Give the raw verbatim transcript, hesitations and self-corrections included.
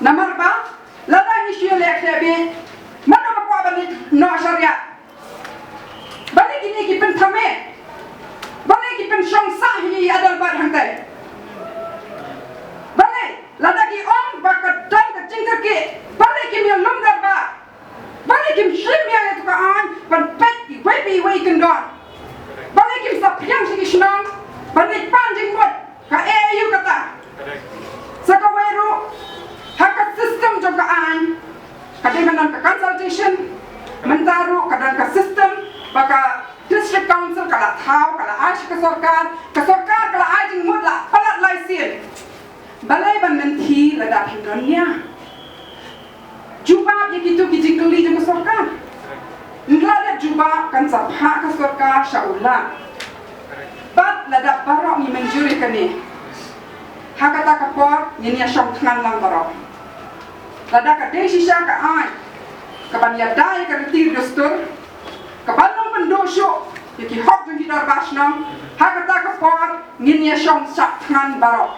Namar ba lada ngi shu ïaleh khleh bieit, mano ba kwah ban leit noh shariat? Balei kine ki pynthame? Balei ki pynshong sah hi ïa Adelbert hangtai? Balei lada ki ong ba ka don ka jingkyrkieh, balei kim ïalum dorbar? Balei kim shim ïa ïa tu ka aiñ ban peit iwei pa iwei i kyndon? Balei kim sa phiang sha ki shnong ban leit pan jingmut? Ka A A U kata. Sa kawei ruh, ha ka system jong ka aiñ, ka dei ban don ka consultation. Mynta ruh ka don ka system ba ka District Council ka la thaw, ka la ai sha ka sorkar, ka sorkar ka la ai jingmut, la palat lai sien. Balei ban mynthi lada phim don nia? Jubab ïa kitu ki jingkylli jong ka sorkar. Ynda la dep jubab kan sa phah ka sorkar sha u Lat. Bad lada baroh ngi mynjur ïa kane, ha kata ka por ngin ïa shong thngan lang baroh. Lada ka dei shisha ka aiñ kaban ïada ïa ka riti dustur, kaban long pynduh shuh ïa ki hok jong ki dorbar shnong, ha kata ka por ngin ïa shong shah thngan baroh.